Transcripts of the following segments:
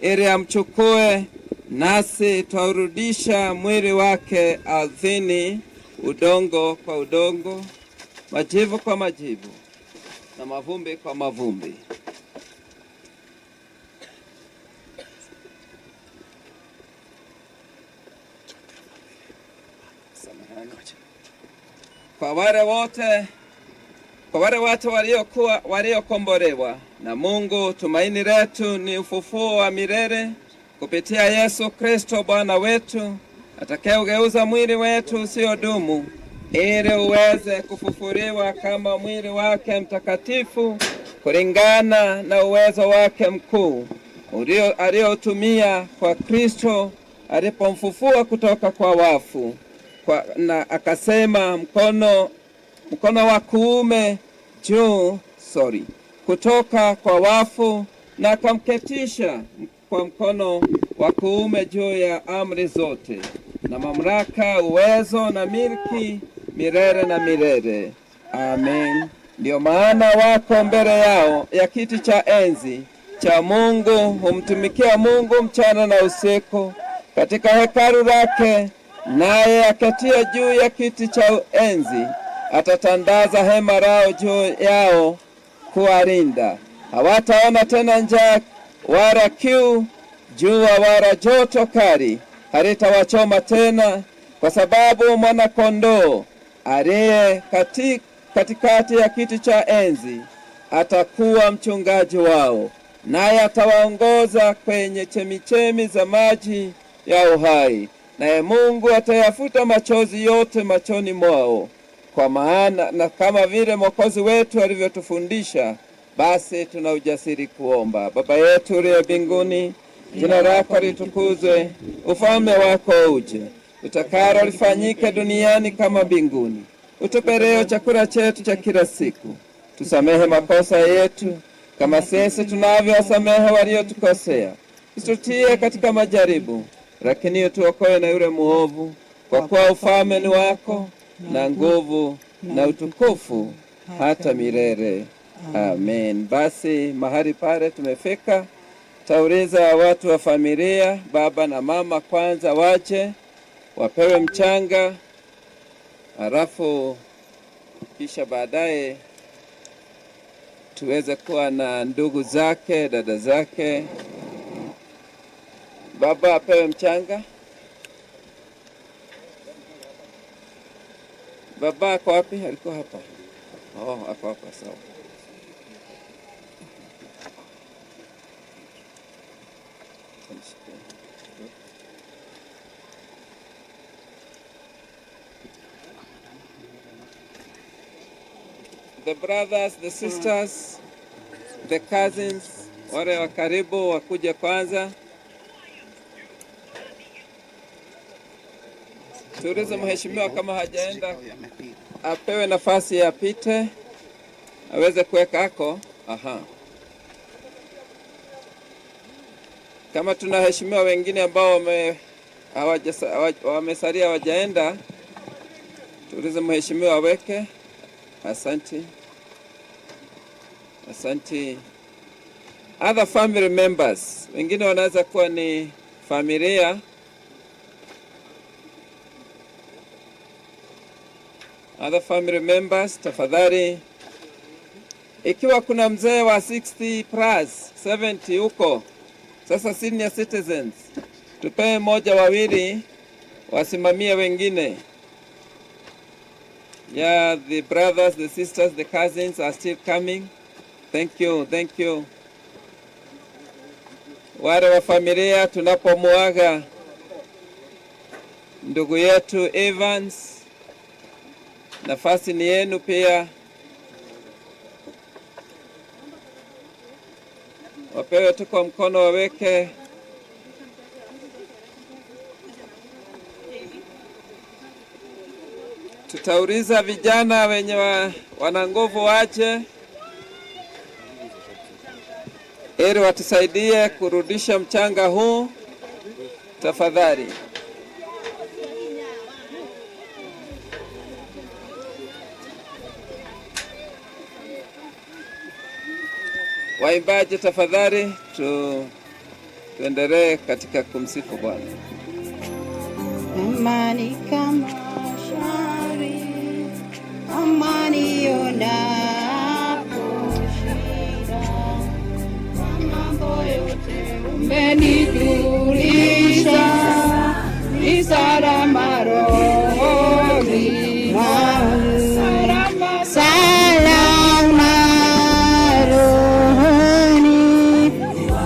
ili amchukue, nasi twaurudisha mwili wake ardhini, udongo kwa udongo, majivu kwa majivu, na mavumbi kwa mavumbi. Samahani. Kwa wale wote waliokuwa waliokombolewa na Mungu, tumaini letu ni ufufuo wa milele kupitia Yesu Kristo Bwana wetu, atakayeugeuza mwili wetu usiodumu ili uweze kufufuliwa kama mwili wake mtakatifu kulingana na uwezo wake mkuu aliotumia kwa Kristo alipomfufua kutoka kwa wafu na akasema mkono wa kuume juu, sorry, kutoka kwa wafu na akamketisha kwa mkono wa kuume juu ya amri zote na mamlaka, uwezo na milki milele na milele. Amen. Ndiyo maana wako mbele yao ya kiti cha enzi cha Mungu, humtumikia Mungu mchana na usiku katika hekalu lake, naye aketie juu ya kiti cha enzi atatandaza hema lao juu yao kuwalinda. Hawataona tena njaa wala kiu, jua wala joto kali halitawachoma tena, kwa sababu mwana-kondoo aliye katikati ya kiti cha enzi atakuwa mchungaji wao, naye atawaongoza kwenye chemichemi za maji ya uhai, naye Mungu atayafuta machozi yote machoni mwao. Kwa maana na kama vile Mwokozi wetu alivyotufundisha, basi tuna ujasiri kuomba: Baba yetu uliye mbinguni, jina lako litukuzwe, ufalme wako uje, utakalo lifanyike duniani kama mbinguni. Utupe leo chakula chetu cha kila siku, tusamehe makosa yetu kama sisi tunavyowasamehe waliotukosea, usitutie katika majaribu, lakini utuokoe na yule muovu, kwa kuwa ufalme ni wako na nguvu na utukufu hata milele. Amen. Basi mahali pale tumefika, tauliza watu wa familia, baba na mama kwanza waje wapewe mchanga, halafu kisha baadaye tuweze kuwa na ndugu zake, dada zake. Baba apewe mchanga. Baba ako wapi? Alikuwa hapa. Oh, ako hapa, sawa. The brothers, the sisters, the cousins, wale wa karibu wakuje kwanza. Tuulize mheshimiwa kama hajaenda apewe nafasi apite aweze kuweka ako. Aha. Kama tuna wengine ambao wamesalia hawajaenda, tuulize mheshimiwa aweke. Asante, asante. Other family members, wengine wanaweza kuwa ni familia. Other family members, tafadhali. Ikiwa kuna mzee wa 60 plus 70 huko sasa, senior citizens, tupewe moja wawili wasimamie wengine. Yeah, the brothers, the sisters, the cousins are still coming. Thank you, thank you. Wale wa familia tunapomuaga ndugu yetu Evans, nafasi ni yenu pia. Wapewe tu kwa mkono waweke. Tutauliza vijana wenye wana nguvu waje ili watusaidie kurudisha mchanga huu tafadhali. Waimbaji tafadhali, Tuendelee katika kumsifu Bwana. Amani kama shari, amani yonapo shida, kwa mambo yote umenijulisha, ni salama rohoni mwangu, salama rohoni,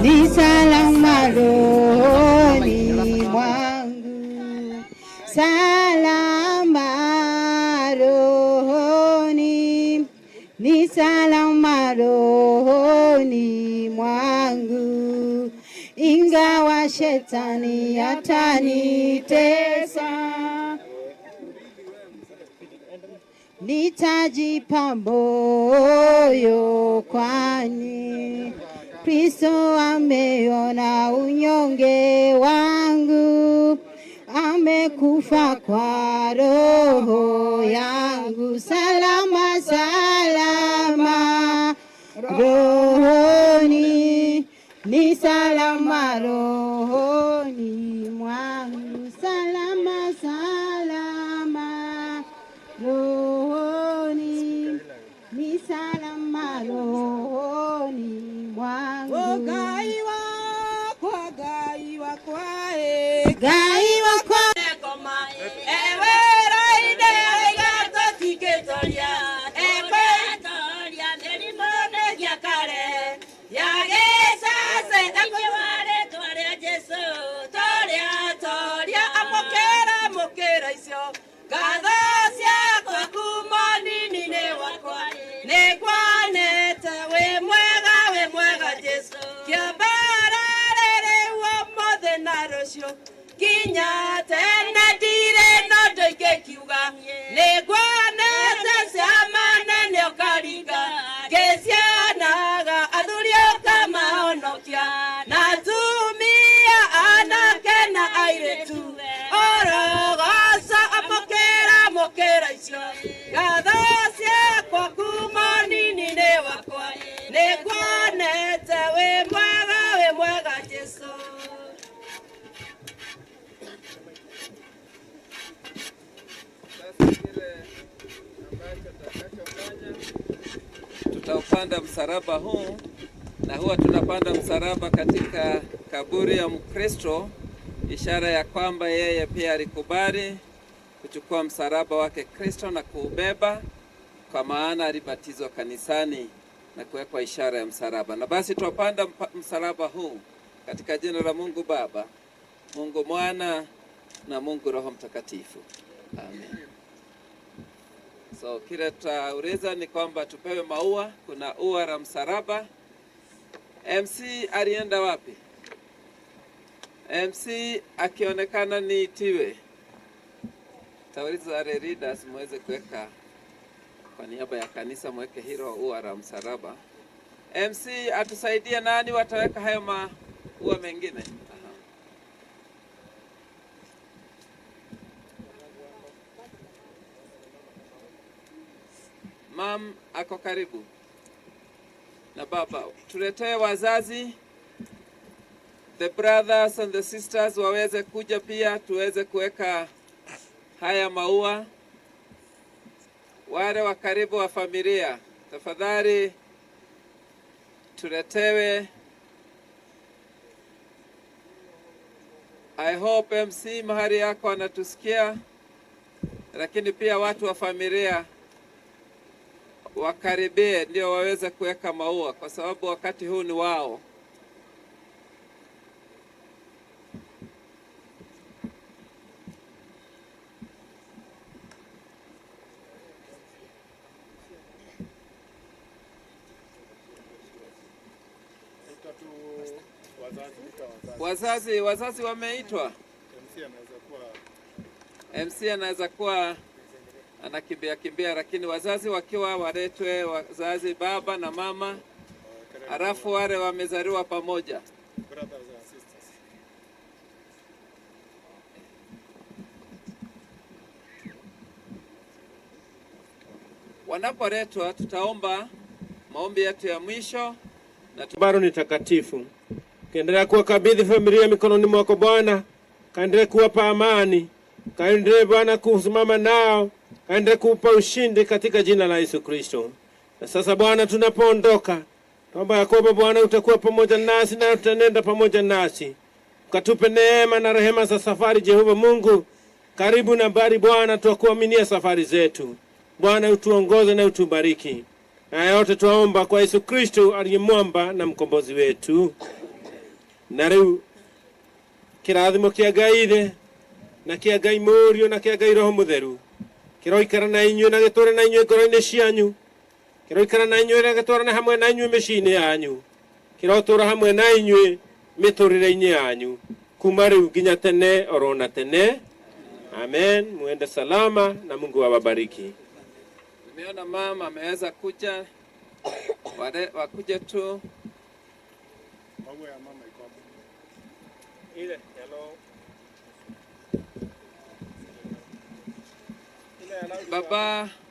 ni salama rohoni mwangu, salama rohoni, ni salama rohoni mwangu, ingawa shetani atanitesa, nitajipa moyo, kwani Kristo ameona unyonge wangu, amekufa kwa roho yangu. Salama, salama rohoni, ni salama rohoni mwangu, salama, salama rohoni, ni salama rohoni mwangu. Ngai wakwa, Ngai wakwa, ĩ. Ngai wakwa. Koma ewe raide gatũtikĩtoria ekwetoria mĩrimũ nĩgia kare ya gĩcace thĩinĩ wa rĩtwa rĩa Jesũ toria toria amũkĩra mũkĩra icio ngatho ciakwa kuma nini-inĩ wakwa nĩngwonete wĩ mwega, wĩ mwega Jesũ kĩambara rĩrĩ ũmũthĩ na rũciũ nginya tene ndirĩ na ũndũ ingĩkiuga nĩnguonete ciama nene ũkaringa ngĩcionaga athuri ũkamahonokia na atumia anake na airĩtu orogoca amũkĩra mũkĩra icio ngatho ciakwa kuma nini-inĩ wakwa nĩnguonete wĩ mwega, wĩ mwega Jesũ. Sasa kile ambacho tutakachofanya, tutaupanda msalaba huu, na huwa tunapanda msalaba katika kaburi ya Mkristo, ishara ya kwamba yeye pia alikubali kuchukua msalaba wake Kristo na kuubeba, kwa maana alibatizwa kanisani na kuwekwa ishara ya msalaba. Na basi twapanda msalaba huu katika jina la Mungu Baba, Mungu Mwana na Mungu Roho Mtakatifu. Amen. So kile tutauliza ni kwamba tupewe maua. Kuna ua la msalaba. MC alienda wapi? MC akionekana niitiwe. Tauliza wale leaders muweze kuweka kwa niaba ya kanisa, mweke hilo ua la msalaba. MC atusaidie, nani wataweka hayo maua mengine? Aha. Mam ako karibu na baba, tuletee wazazi, the brothers and the sisters waweze kuja pia tuweze kuweka haya maua. Wale wa karibu wa familia, tafadhali tuletewe. I hope MC mahali yako anatusikia, lakini pia watu wa familia wakaribie ndio waweze kuweka maua, kwa sababu wakati huu ni wao. Ita tu wazazi, ita wazazi. Wazazi, wazazi wameitwa. MC anaweza kuwa MC anaweza kuwa anakimbia kimbia, lakini wazazi wakiwa waletwe, wazazi baba na mama, halafu wale wamezaliwa pamoja. Brothers and sisters. Wanapoletwa tutaomba maombi yetu ya mwisho na Ambalo ni takatifu. Tukiendelea kuwakabidhi familia mikononi mwako Bwana, kaendelee kuwapa amani, kaendelee Bwana kusimama nao, kaendelee kuupa ushindi katika jina la Yesu Kristo. Na sasa Bwana, tunapoondoka, tuomba ya kwamba Bwana utakuwa pamoja nasi na utanenda pamoja nasi, ukatupe neema na rehema za safari. Jehova Mungu, karibu na mbali Bwana, twakuaminia safari zetu. Bwana utuongoze na utubariki. Haya yote twaomba kwa Yesu Kristo aliye mwamba na mkombozi wetu. Na rĩu kĩrathimo kĩa Ngai Ithe na kĩa Ngai Mũriũ na kĩa Ngai Roho Mũtheru kĩroikara na inyuĩ na gĩtũũre na inyuĩ ngoro-inĩ cianyu, kĩroikara na inyuĩ na gĩtwarane hamwe na inyuĩ mĩciĩ-inĩ yanyu, kĩrotũũra hamwe na inyuĩ mĩtũrĩre-inĩ yanyu kuma rĩu nginya tene oro na tene. Amen. Muende salama na Mungu awabariki. Nimeona mama ameweza kuja, wale wakuje tu. Maua ya mama iko hapo. Ile yalo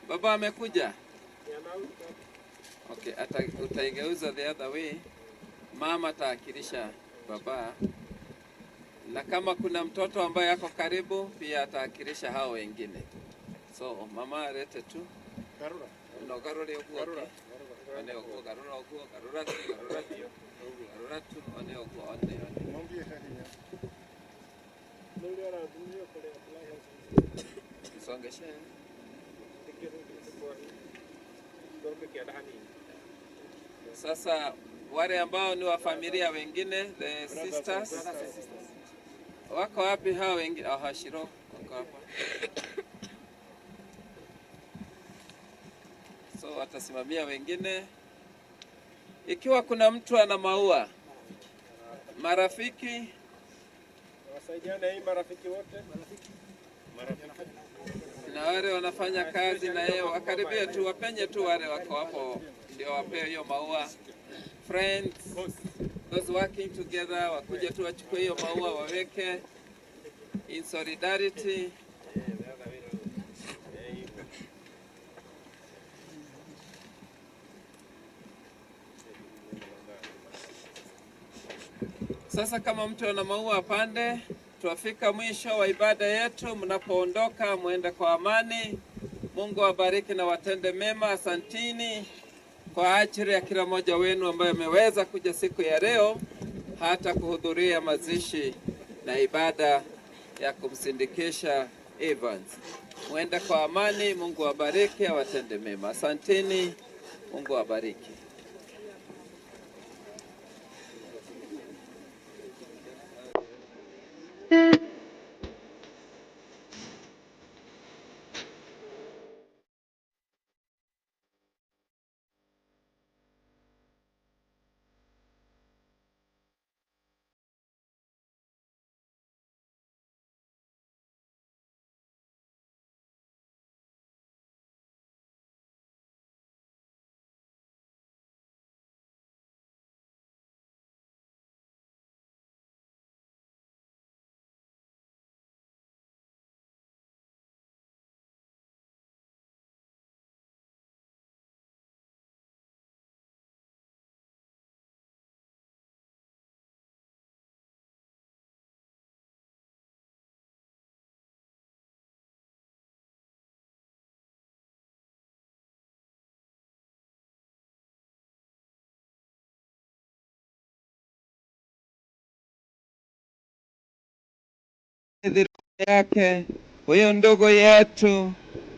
Baba amekuja. Okay, utaigeuza the other way. Mama atawakilisha baba, na kama kuna mtoto ambaye ako karibu pia atawakilisha hao wengine. So mama alete tu. Garura. No garure uguo. Garura. One uguo, garura uguo, garura tu, garura tu, garura tu, one uguo, one one. Mwambie hahinya. Msongeshe. Sasa wale ambao ni wa familia wengine, the sisters, wako wapi hao wengine? Oh, Shiro wako hapa. So watasimamia wengine. Ikiwa kuna mtu ana maua, marafiki Wasaidiane hii marafiki wote. Na wale wanafanya kazi na yeye wakaribie tu, wapenye tu wale wako hapo, ndio wapewe hiyo maua. Friends, those working together, wakuje tu wachukue hiyo maua waweke in solidarity. Sasa kama mtu ana maua apande. Twafika mwisho wa ibada yetu. Mnapoondoka mwende kwa amani. Mungu awabariki na watende mema. Asantini kwa ajili ya kila mmoja wenu ambaye ameweza kuja siku ya leo hata kuhudhuria mazishi na ibada ya kumsindikisha Evans. Mwende kwa amani. Mungu awabariki, awatende mema. Asantini, Mungu awabariki. Yake huyo ndugu yetu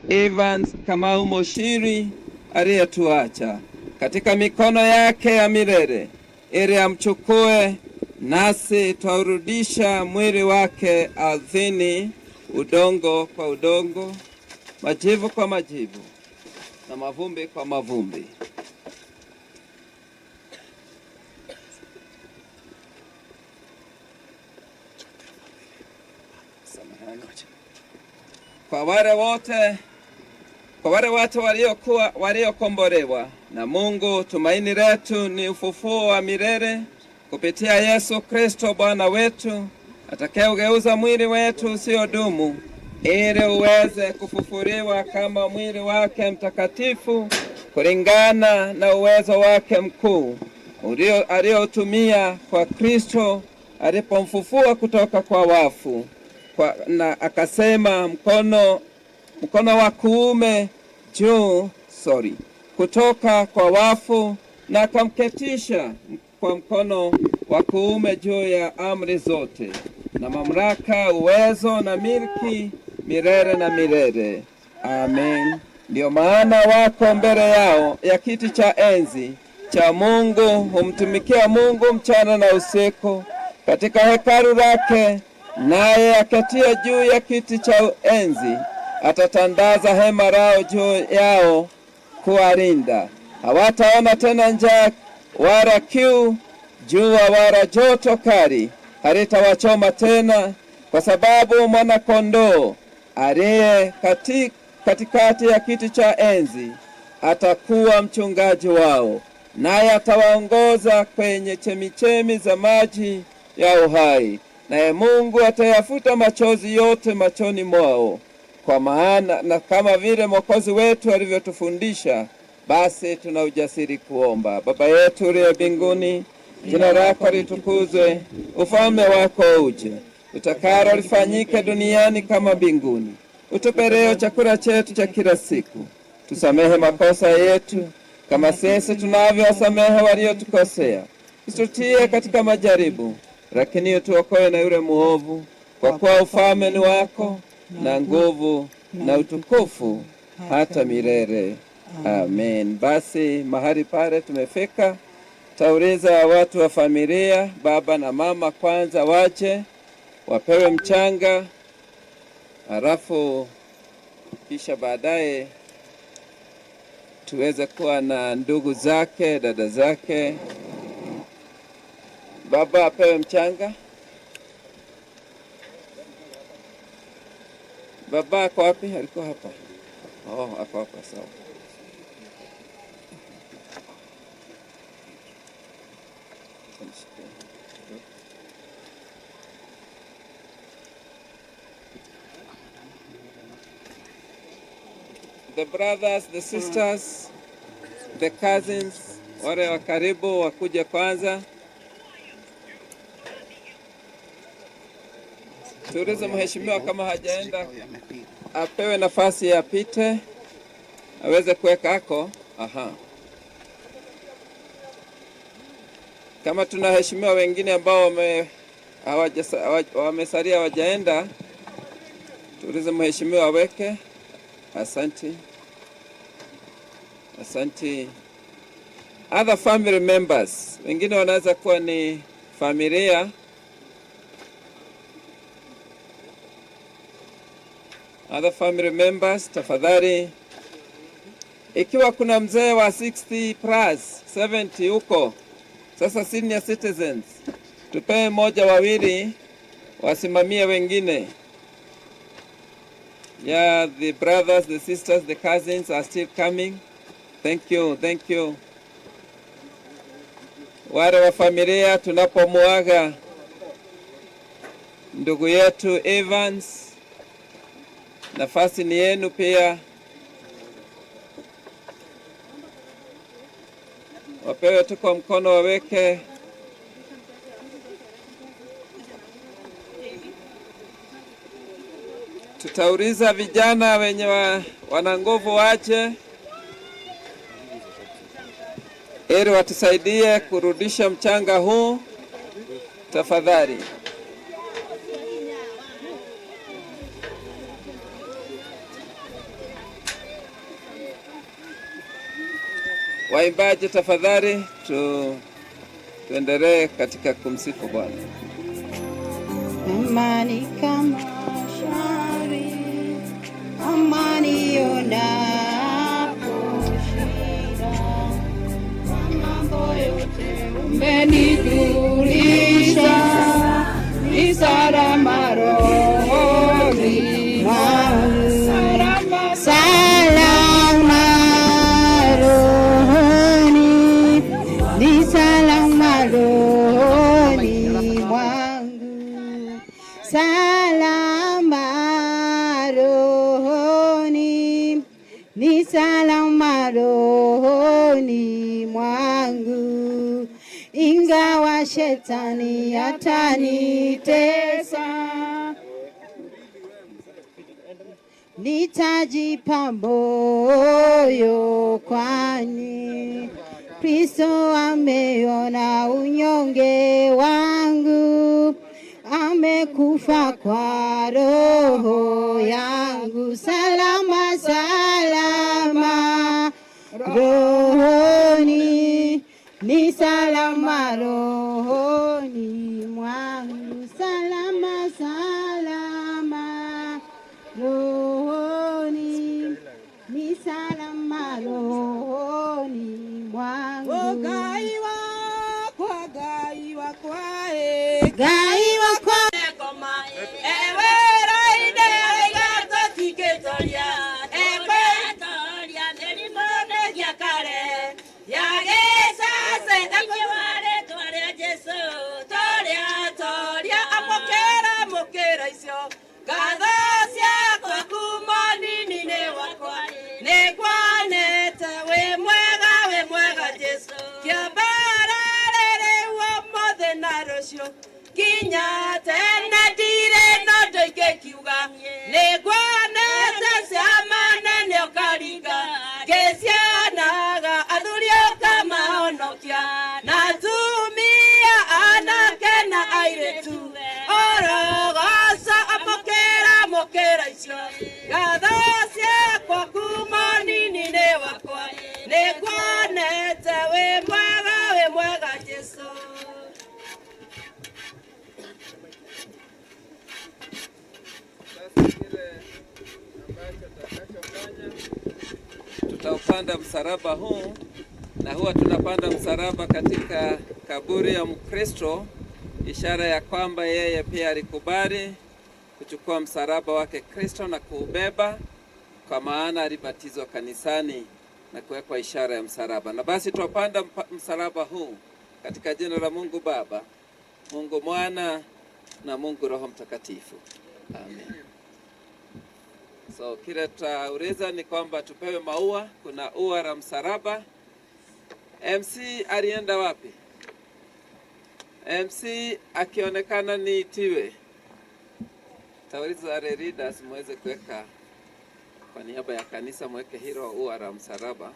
Evans Kamau Moshiri aliyetuacha katika mikono yake ya milele, ili amchukue, nasi twaurudisha mwili wake ardhini, udongo kwa udongo, majivu kwa majivu, na mavumbi kwa mavumbi. Samahani. Kwa wale wote waliokuwa waliokombolewa na Mungu, tumaini letu ni ufufuo wa milele kupitia Yesu Kristo Bwana wetu, atakayeugeuza mwili wetu usiodumu ili uweze kufufuliwa kama mwili wake mtakatifu kulingana na uwezo wake mkuu. Aliotumia kwa Kristo alipomfufua kutoka kwa wafu na akasema mkono wa kuume juu, sorry, kutoka kwa wafu, na akamketisha kwa mkono wa kuume juu ya amri zote na mamlaka, uwezo na milki milele na milele. Amen. Ndio maana wako mbele yao ya kiti cha enzi cha Mungu, humtumikia Mungu mchana na usiku katika hekalu lake, naye aketie juu ya kiti cha enzi atatandaza hema lao juu yao kuwalinda. Hawataona tena njaa wala kiu, jua wala joto kali halitawachoma tena, kwa sababu mwana-kondoo aliye katikati ya kiti cha enzi atakuwa mchungaji wao, naye atawaongoza kwenye chemichemi za maji ya uhai, naye Mungu atayafuta machozi yote machoni mwao. Kwa maana na kama vile Mwokozi wetu alivyotufundisha, basi tuna ujasiri kuomba: Baba yetu uliye mbinguni, jina lako litukuzwe, ufalme wako uje, utakalo lifanyike duniani kama mbinguni. Utupe leo chakula chetu cha kila siku, tusamehe makosa yetu kama sisi tunavyowasamehe waliotukosea, usitutie katika majaribu, lakini utuokoe na yule muovu, kwa kuwa ufalme ni wako na nguvu na utukufu hata milele. Amen. Basi mahali pale tumefika, tauliza watu wa familia, baba na mama kwanza waje wapewe mchanga, halafu kisha baadaye tuweze kuwa na ndugu zake, dada zake. Baba apewe mchanga. Baba ako wapi? Alikuwa hapa. Oh, ako hapa, sawa. The brothers, the sisters, the cousins, wale wa karibu wakuje kwanza. Tuulize mheshimiwa kama hajaenda apewe nafasi apite aweze kuweka ako. Aha. Kama tuna heshimiwa wengine ambao wamesalia hawajaenda, tuulize mheshimiwa aweke. Asante. Asante. Other family members, wengine wanaweza kuwa ni familia. Other family members, tafadhali. Ikiwa kuna mzee wa 60 plus 70 huko, sasa senior citizens, tupee moja wawili wasimamie wengine. Yeah, the brothers, the sisters, the cousins are still coming. Thank you, thank you. Wale wa familia tunapomuaga ndugu yetu Evans, nafasi ni yenu pia. Wapewe tu kwa mkono waweke. Tutauliza vijana wenye wana nguvu waje ili watusaidie kurudisha mchanga huu tafadhali. Waimbaji tafadhali, tuendelee katika kumsifu Bwana. Amani kama shwari, amani yonapo shida, kwa mambo yote umenijulisha, ni salama rohoni mwangu, salama rohoni, ni salama rohoni mwangu, salama rohoni, ni salama rohoni mwangu. Ingawa shetani atanitesa, nitajipa moyo, kwani Kristo ameona unyonge wangu, amekufa kwa roho yangu. Salama, salama rohoni, ni salama rohoni mwangu, salama, salama rohoni, ni salama rohoni mwangu. Ngai wakwa, Ngai wakwa, ĩ. Ngai wakwa. Koma ewe raide igato tikitoria ekwetoria mĩrimũ nĩgia kare ya gĩcacĩ rĩtwa rĩa Jesũ toria toria amũkĩra mũkĩra icio ngatho ciakwa kuma nini-inĩ wakwa nĩngwanete wĩ mwega, wĩ mwega Jesũ kĩambara rĩrĩ ũmũthĩ na rũciũ kinya tene ndirĩ no ũndũ ingĩkiuga nĩngwanete ciama nene ũkaringa ngĩcionaga athuri ũkamahonokia na atumia anake na airĩtu orogoca amũkĩra mũkĩra icio ngatho ciakwa kuma nini-inĩ wakwa nĩngwanete wĩ mwega, wĩ mwega Jesũ. Sasa kile ambacho tutakachofanya, tutaupanda msalaba huu, na huwa tunapanda msalaba katika kaburi ya Mkristo, ishara ya kwamba yeye pia alikubali kuchukua msalaba wake Kristo na kuubeba, kwa maana alibatizwa kanisani na kuwekwa ishara ya msalaba. Na basi twapanda msalaba huu katika jina la Mungu Baba, Mungu Mwana na Mungu Roho Mtakatifu. Amen. So kile tutauliza ni kwamba tupewe maua. Kuna ua la msalaba. MC alienda wapi? MC akionekana niitiwe. Tauliza wale leaders muweze kuweka kwa niaba ya kanisa, mweke hilo ua la msalaba.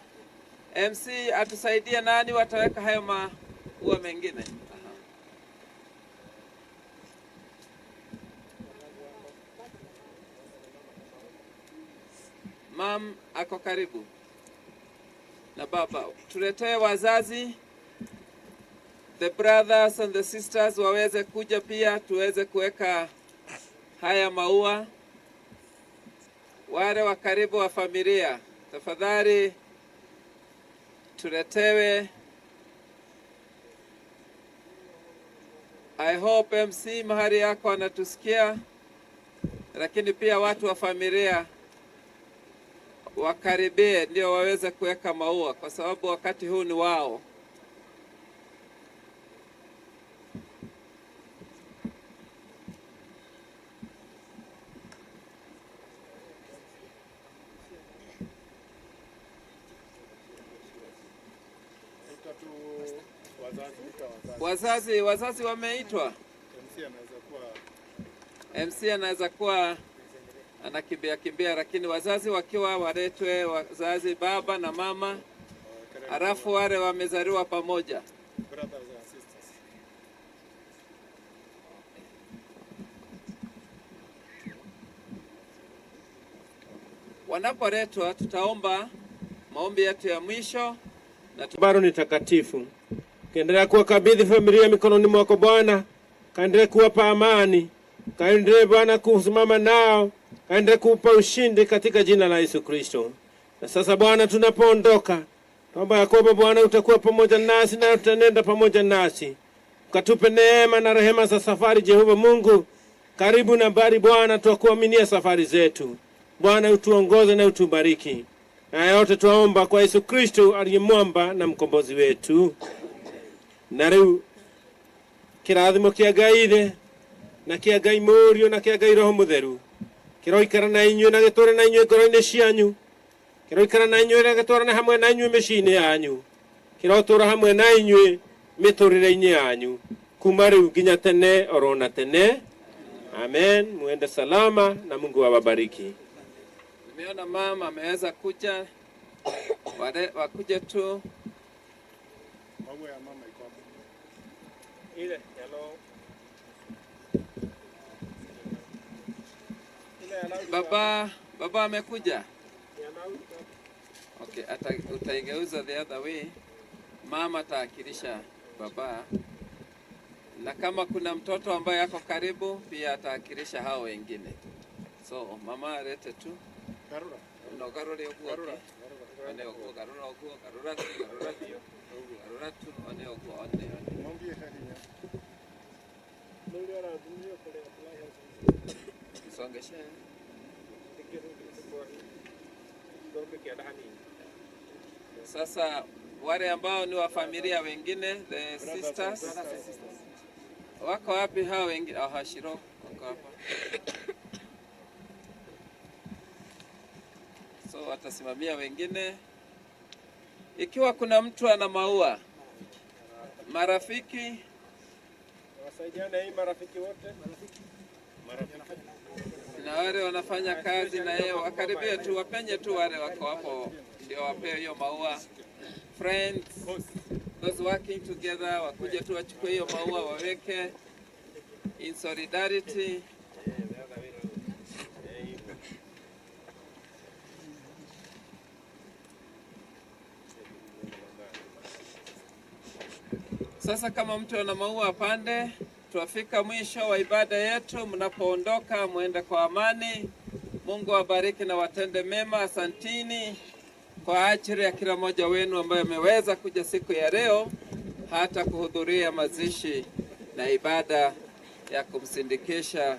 MC atusaidie, nani wataweka hayo maua mengine? Aha. Mam ako karibu na baba, tuletee wazazi, the brothers and the sisters waweze kuja pia tuweze kuweka haya maua. Wale wa karibu wa familia, tafadhali tuletewe. I hope MC mahali yako anatusikia, lakini pia watu wa familia wakaribie ndio waweze kuweka maua, kwa sababu wakati huu ni wao. Ita tu wazazi, ita wazazi. Wazazi, wazazi wameitwa. MC anaweza kuwa MC anaweza kuwa anakimbia kimbia, lakini wazazi wakiwa waletwe, wazazi baba na mama, halafu wale wamezaliwa pamoja. Brothers and sisters. Wanapoletwa tutaomba maombi yetu ya mwisho na Bado ni takatifu. Kaendelea kuwakabidhi familia mikononi mwako Bwana, kaendelee kuwapa amani, kaendelee Bwana kusimama nao, kaendelee kuupa ushindi katika jina la Yesu Kristo. Na sasa Bwana, tunapoondoka, tuomba ya kwamba Bwana utakuwa pamoja nasi na utanenda pamoja nasi, ukatupe neema na rehema za safari. Jehova Mungu, karibu na mbali Bwana, twakuaminia safari zetu. Bwana utuongoze na utubariki. Na yote twaomba kwa Yesu Kristo aliye mwamba na mkombozi wetu. Na riu kirathimo kia Ngai Ithe na kia Ngai Mũriũ na kia Ngai Roho Mũtheru kĩroikara na inyuĩ na gĩtũũre na inyuĩ ngoro-inĩ cianyu, kĩroikara na inyuĩ na gĩtwarane hamwe na inyuĩ mĩciĩ-inĩ yanyu, kĩrotũũra hamwe na inyuĩ. Mĩtũrĩre-inĩ yanyu kuma rĩu nginya tene oro na tene. Amen. Muende salama na Mungu awabariki. Nimeona mama ameweza kuja, wale wakuje tu. Maua ya mama iko hapo. Ile yalo Baba amekuja. Okay, utaigeuza the other way. Mama ataakilisha baba, na kama kuna mtoto ambaye ako karibu pia ataakilisha hao wengine. So mama alete tu. Garura. No garure uguo. Garura. One uguo, garura uguo, garura tu, garura tu, garura tu, one uguo, one one. Mwambie heri. Songeshe. Sasa wale ambao ni wa familia wengine, the sisters wako wapi hao wengine? Ah, Shiro wako hapa. So watasimamia wengine. Ikiwa kuna mtu ana maua, marafiki Wasaidiane hii marafiki wote. Na wale wanafanya kazi na yeye wakaribie tu, wapenye tu wale wako hapo, ndio wapewe hiyo maua. Friends, those working together, wakuje tu wachukue hiyo maua waweke in solidarity. Sasa kama mtu ana maua apande. Twafika mwisho wa ibada yetu. Mnapoondoka mwende kwa amani. Mungu awabariki na watende mema. Asantini kwa ajili ya kila mmoja wenu ambaye ameweza kuja siku ya leo hata kuhudhuria mazishi na ibada ya kumsindikisha.